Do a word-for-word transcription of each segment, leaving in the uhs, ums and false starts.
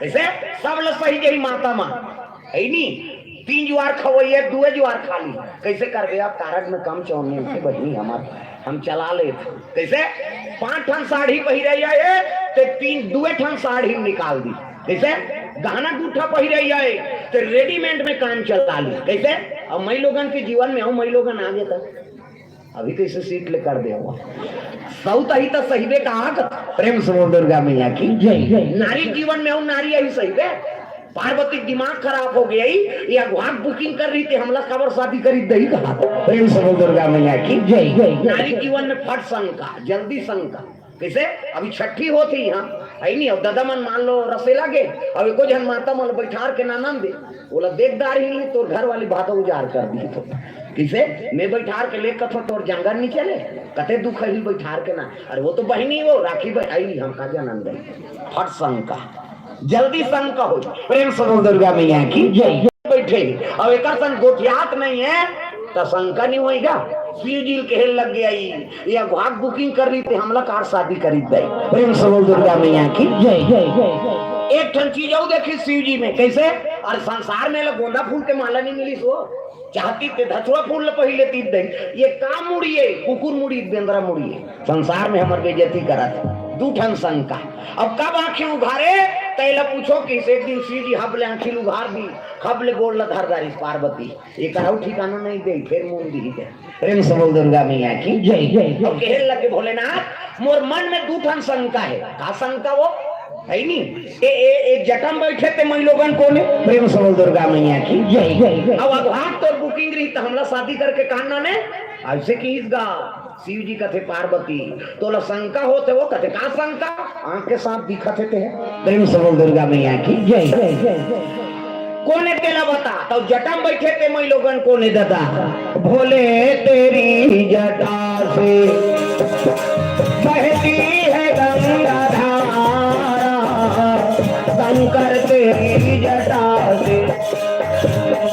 कइसे? सब ल सही जही माता मन, हइ नी? तीन जुआर खवइया, दुए जुआर खा ली। कइसे करबे अब? कारड में कम चौनी होथे बहिनी हमर, हम चला लेथन। कइसे? पांच ठन साड़ी पहिरे आए, ते तीन, दुए ठन साड़ी निकाल दी। कइसे? गहना गुट्ठा पहिरे आए, ते रेडीमेड में काम चला ली। कइसे? अब मइलोगन के जीवन में अउ मइलोगन आगे तक अभी कइसे सीट ले कर दे हुआ। सौत ही तो सहिबे का आग। प्रेम से बोल दुर्गा मैया की जय। नारी जीवन में अउ नारी यही सहिबे। पार्वती दिमाग खराब हो गया ही, ये अगुवाक बुकिंग कर रही थी, हमला काबर शादी करी दही कहा। प्रेम से बोल दुर्गा मैया की जय। नारी जीवन में फट शंका, जल्दी शंका। कइसे? अभी छठी होत ही यहाँ, हइ नी? अब दादा मन मान लो रसेला गे, अब एको झन माता मन बैठार के ना नंदे, ओला देखदार ही नहीं, तोर घर वाली भादो उजार कर दी तो। कइसे? मैं बैठार के ले कथो तोर जांगर नहीं चले, कते दुख ही बैठार के ना। अरे वो तो बहिनी वो राखी बहिनी, हम का जानन दे। फट शंका, जल्दी शंका हो। प्रेम से बोल दुर्गा मैया की जय। बैठे ही, अब एकर संग गोठियात नहीं है, त शंका नहीं होएगा। शिव जी कहे लग गया ही, ये अगुवाक बुकिंग कर रही थी, हमला कार शादी करी दे। प्रेम से बोल दुर्गा मैया की जय। एक ठन चीज अउ देखी शिव जी में, कइसे? अउ संसार में ला गोंदा फूल के माला नहीं मिली सो, चाहती ते धतुरा फूल ल पहिले तीत दे। ये का मुड़िए, कुकुर मुड़ी, बेंदरा मुड़िए, संसार में हमर बेइज्जती करत। दू ठन शंका। अब कब आंखी उघारे, तैला पूछो कि एक दिन शिव जी हब ले आंखी उघार दी, हब ले गोड़ ल धर डारिस पार्वती। एकर अउ ठिकाना नहीं दे, फेर मुंह दी दे। प्रेम से बोल दुर्गा मैया की जय। अब कहे लगे भोलेनाथ, मोर मन में दू ठन शंका है। का शंका वो? हइ नी? ए, ए, ए जटा में बैठे ते मइलोगन कोन हे? प्रेम से बोल दुर्गा मैया की जय। अब अगुवाक तोर बुकिंग रही त हमला शादी करके कान नाने? अइसे किहिस गा। शिव जी कथे पार्वती, तोला शंका होत हे वो? कथे का शंका? आंख के साथ दिखत हे ते। प्रेम से बोल दुर्गा मैया की जय। कोन हे तेला बता, त जटा में बैठे ते मइलोगन कोन हे दादा? भोले तेरी जटा से बहती है गंगा धारा, शंकर तेरी जटा से।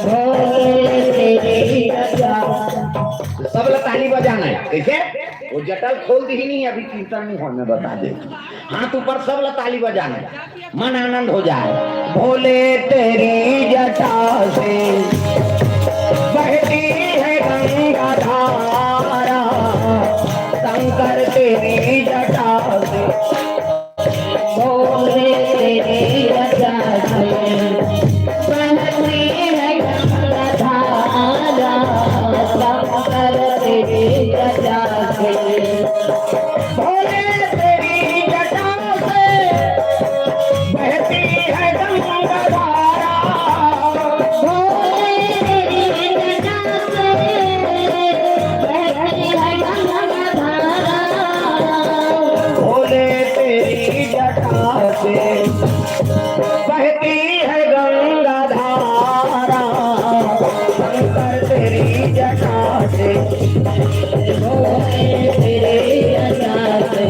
भोले तेरी जटा। सब ला ताली बजाना है। कइसे? वो जटा ल खोल दी ही नहीं, अभी कीर्तन नहीं होने, बता दे। हाथ ऊपर, सब ला ताली बजाना है। मन आनंद हो जाए। भोले तेरी जटा से बहती है गंगा धारा, शंकर तेरी जटा से। भोले तेरी जटा से बहती है गंगा धारा, शंकर तेरी जटा से। भोले तेरी जटा से बहती है गंगा धारा। भोले तेरी जटा से बहती है गंगा धारा। भोले तेरी जटा से बहती है गंगा धारा, शंकर तेरी जटा से। भोले तेरी जटा से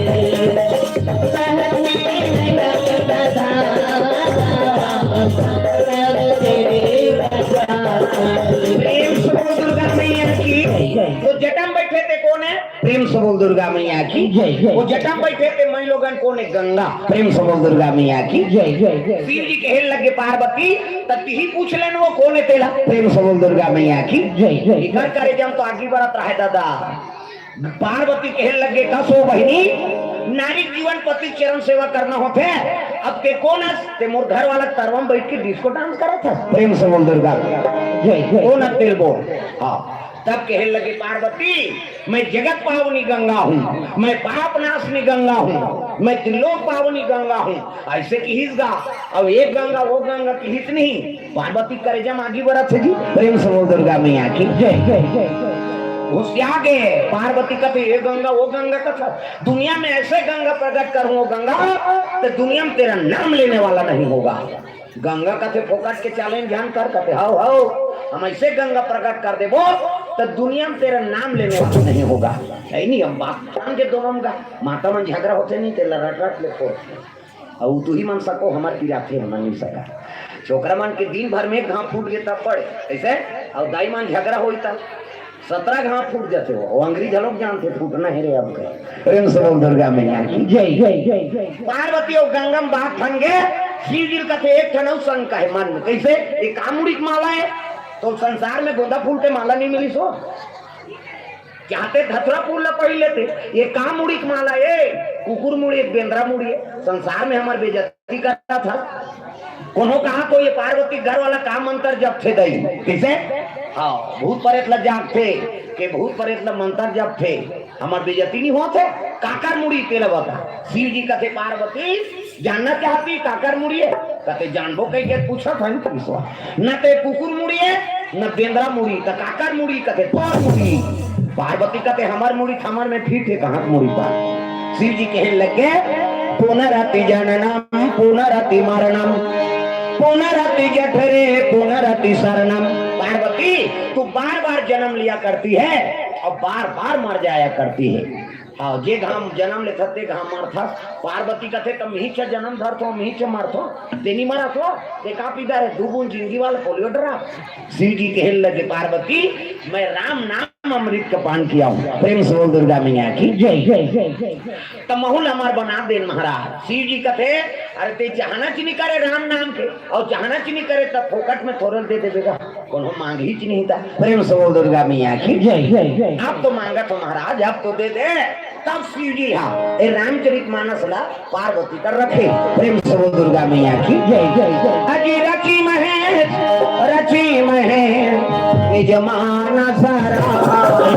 बहती है गंगा धारा, शंकर तेरी जटा से। प्रेम से बोल दुर्गा मैया की। तो जटा में बैठे ते कोन हे? प्रेम से बोल दुर्गा मैया की जय। वो जटा में बैठे ते मइलोगन कोन हे? गंगा। प्रेम से बोल दुर्गा मैया की जय। शिव जी कहे लगे पार्वती, त तिही पूछ लेन वो कोन हे तेला। प्रेम से बोल दुर्गा मैया की जय। एकर करेजा म तो आगी बरत रहे दादा। पार्वती कहे लगे, कस ओ बहिनी, नारी जीवन पति चरण सेवा करना होथे। अब ते कोन हस? ते मोर घर वाला तरवा म बैठ के डिस्को डांस करत हस। प्रेम से बोल दुर्गा जय। कोन हस तेला बोल। हाँ। तब कहे लगे पार्वती, मैं जगत पावनी गंगा हूँ, मैं पाप नाशनी गंगा हूँ, मैं त्रिलोक पावनी गंगा हूँ। अइसे किहिस गा। अब एक गंगा, वो गंगा किहिस नहीं। पार्वती करेजा म आगी बरत हे जी। प्रेम से बोल दुर्गा मैया की जय। घुसिया गे पार्वती कथे, ये गंगा, वो गंगा कथे। दुनिया में ऐसे गंगा प्रकट करूँ, वो गंगा, तो दुनिया में तेरा नाम लेने वाला नहीं होगा। गंगा कथे फोकट के चैलेंज झन कर, कथे, हव, हव, हम अइसे गंगा प्रकट कर देबो, त दुनिया म तेरा नाम लेने वाला नहीं होगा। हइ नी, हम बात जान के दोनों म गा, माता मन झगड़ा होथे नहीं, तेला रट रट ले फोर। अउ तुही मन सको, हमर पिराथे, हमन नहीं सका। छोकरा मन के दिन भर में एक घाव फूट गे तब पड़े, अइसे? अउ दाई मन झगड़ा होई तब सतरा घाव फूट जाथे वो, वो अंग्रेज लोग जानथे फूटना हे रे अब के। प्रेम से बोल दुर्गा मैया की जय। पार्वती अउ गंगा म बात फन गे, शिव जी कथे एक ठन अउ शंका हे मन में, कइसे? ये का मुड़ी के माला हे? तो संसार में गोंदा फूल के माला नहीं मिलिस हो। चाहते धतुरा फूल ला पहिर लेते, ये का मुड़ी के माला हे? कुकुर मुड़ी, एक बेंदरा मुड़ी हे। संसार में हमर बेइज्जती करत हस। कोनो कहा तो ये पार्वती घर वाला का मंत्र जपथे दई, कइसे? हाँ, भूत प्रेत ला जागथे, के भूत प्रेत ला मंत्र जपथे, हमर बेइज्जती नहीं होत हे? काकर मुड़ी तेला बता। शिव जी कथे पार्वती जानना चाहती काकर मुड़ी हे? कथे जानबो कहिके पूछत हन कृष्णा। न ते कुकुर मुड़ी हे, न बेंदरा मुड़ी, त काकर मुड़ी? कथे तोर मुड़ी। पार्वती कथे हमर मुड़ी थमर में फिट हे, कहाँ के मुड़ी पार? शिव जी कहन लगे पुनरपि जननम पुनरपि मरणम पुनरपि जठरे पुनरपि शरणम। पार्वती, तू बार बार जन्म लिया करती है और बार बार मर जाया करती है। हाँ, जे घाम जन्म लेथस ते घाम मरथस। पार्वती कथे त मिहिच जन्म धरथो, मिहिच मरथो, तेनी मरथो। ते का पीदा हे? दू बूंद जिंदगी वाला पोलियो ड्रॉप। शिव जी कहन लगे पार्वती, मैं राम नाम अमृत का पान किया हूँ। प्रेम से बोल दुर्गा मैया की जय। त महूं ल अमर बना देन महाराज। शिव जी कथे, अरे ते चाहना च नहीं करे राम नाम के, और चाहना च नहीं करे तब फोकट में थोरल दे देबे गा। कोनो मांग ही च नहीं था। प्रेम से बोल दुर्गा मैया की जय। अब तो मांगत हो महाराज, अब तो दे दे। तब शिव जी हा ए रामचरित मानस ला पार्वती कर रखे। प्रेम से बोल दुर्गा मैया की जय। अजी रची महेश, रची महेश निज मानस राम।